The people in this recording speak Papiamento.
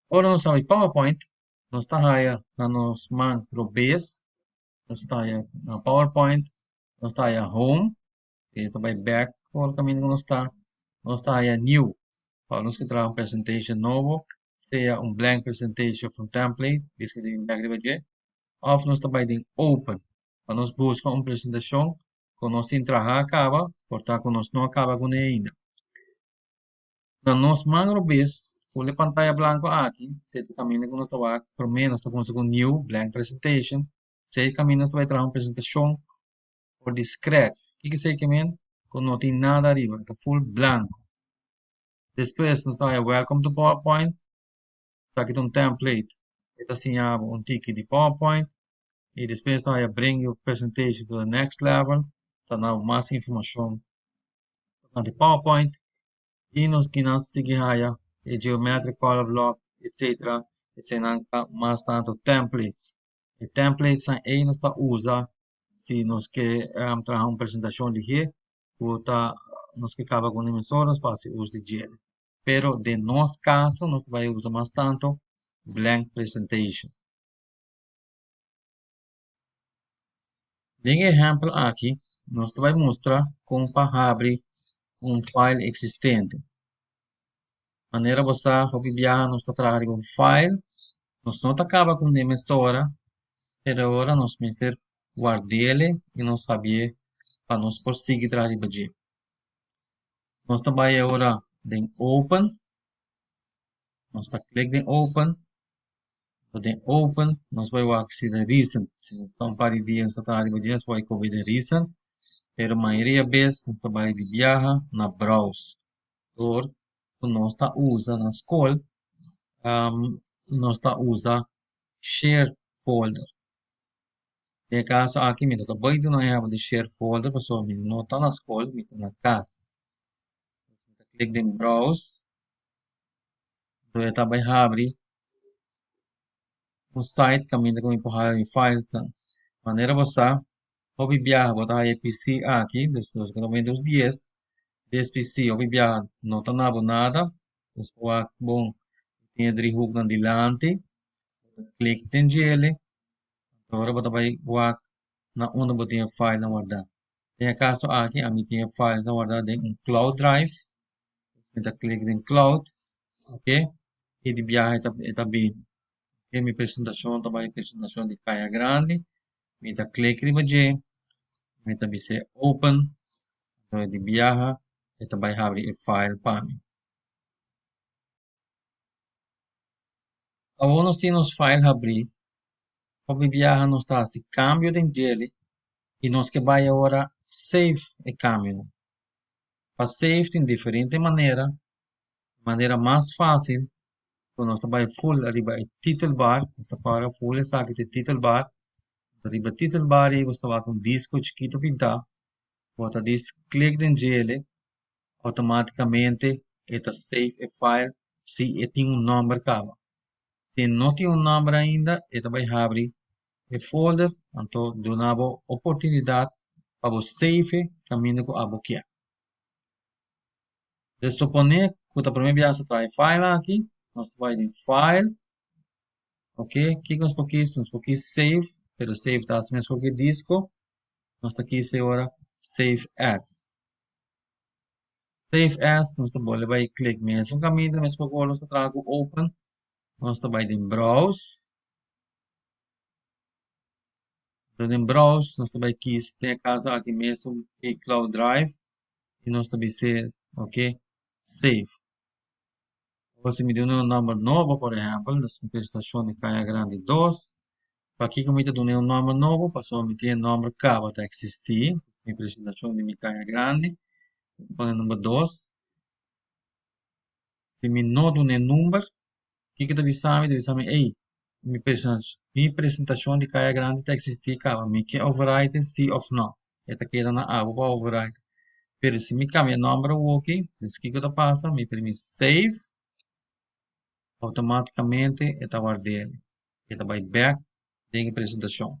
Ora nos habri PowerPoint, nos ta haya na nos man robes, nos ta haya na PowerPoint, nos ta haya Home, e ta bai bek for kaminda ku nos ta, nos ta haya New, pa nos ke traha un presentation nobo, sea un blank presentation of un template, diska di bin bek riba dje, of nos ta bai den Open, pa nos buska un presentashon ku nos tin traha kaba, por ta ku nos no a kaba kuné ainda. Na nos man robes, full e pantaya blanco aki, esei ta caminda cu nos ta wak, prome nos ta cuminsa cu New, Blank Presentation, esei caminda nos ta bay traha un presentacion for di scratch. Kiko esei ke men? Cu no tin nada ariba, e ta full blanco. Despues nos ta haya Welcome to PowerPoint, esaki ta un template, e ta siña bo un tiki di PowerPoint, y despues nos ta haya Bring your presentation to the next level, ta duna bo mas informacion tocante PowerPoint. Y nos kinan sigui haya e geometric color block etc. Eseinan ta mas tanto templates. E templatesnan ey nos ta usa si nos ke traha un presentacion lihé cu ta nos ke caba cu un emisor nos por haci uso di djele. Pero den nos caso nos ta bay usa mas tanto blank presentation. Den e ehèmpel aki nos ta bai mustra kon pa habri un file eksistente. Manera bo sa hopi biaha nos ta traha riba un file, nos no ta kaba ku ne mesora, pero ora nos mester ward'el i nos sabié pa nos por sigui traha riba dje. Nos ta bai ora den open, nos ta klik den open. Bo den open, nos bai wak si den recent. Si nos ta un par di dia nos ta traha riba dje, nos por bai kobe den recent. Pero mayoria bes nos ta bai di biaha na browse. Dor ku nos ta usa na skol, nos ta usa share folder. Den e kaso aki mi no ta bai duna ehèmpel di share folder pasobra mi no ta na skol, mi ta na kas. Mi ta klik den browse. Enton e ta bai habri un site kaminda ku mi por hala mi filesnan. Manera bo sa, hopi biaha bo ta haya e PC aki, dus nos ta Windows dies, des PC hopi biaha no ta nabo nada, nos por wak bon e tin e driehoeknan dilanti, bo ta klik den djele, anto ora bo ta bai wak na unda bo tin e filenan wardá. Den e kaso aki ami tin e filesnan wardá den un cloud drive. Mi ta klik den cloud, ok, y di biaha e ta bini. Ok, mi presentacion ta bay presentacion di Kaya Grandi, mi ta klik riba dje, mi ta bis'é open, entonces di biaha e ta bay habri e file pa mi. Awor nos tin nos file habrí, hopi biaha nos ta hasi cambio den djele y nos ke bay awor save e cambionan. Pa save tin diferente manera, e manera mas fácil ku nos ta bai full ariba e title bar, nos ta para full esaki ta e title bar, riba title bar ei bo ta wak un disko chikito pintá, bo ta dis klik den djele, outomátikamente e ta save e file si e tin un nòmber kaba. Si e no tin un nòmber ainda e ta bai habri e folder anto duna bo oportunidat pa bo save kaminda ku abo kier. Des suponé ku ta promé biaha sa traha e file aki, nos ta bai den file, ok, kiko nos por kis? Nos por kis save, pero save ta hasi meskos ku e disko, nos ta kis e ora save as. Save as, nos ta bolbe bai klik mesun kaminda meskos ku ora nos ta traha ku open, nos ta bai den browse, Enton den browse nos ta bai kies den e caso aki mesun e cloud drive y nos ta bis'é ok save. Awor si mi duna un nomber nobo por ehempel nos mi presentacion di Caña Grandi dos, pakiko mi ta duna e un nomber nobo? Pasobra mi tin e nomber caba ta existi, mi presentacion di mi Caña Grandi, mi ta pone number dos. Si mi no duna e number, kiko ta bisa mi? Ta bisa mi, ey, mi presentacion di Kaya Grandi ta existi caba, mi ke overwrite si of no? E ta keda na abo pa overwrite. Pero si mi cambia e nomber awoki, dus kiko ta pasa? Mi primi save, automaticamente e ta ward'el. E ta bay bek den e presentacion.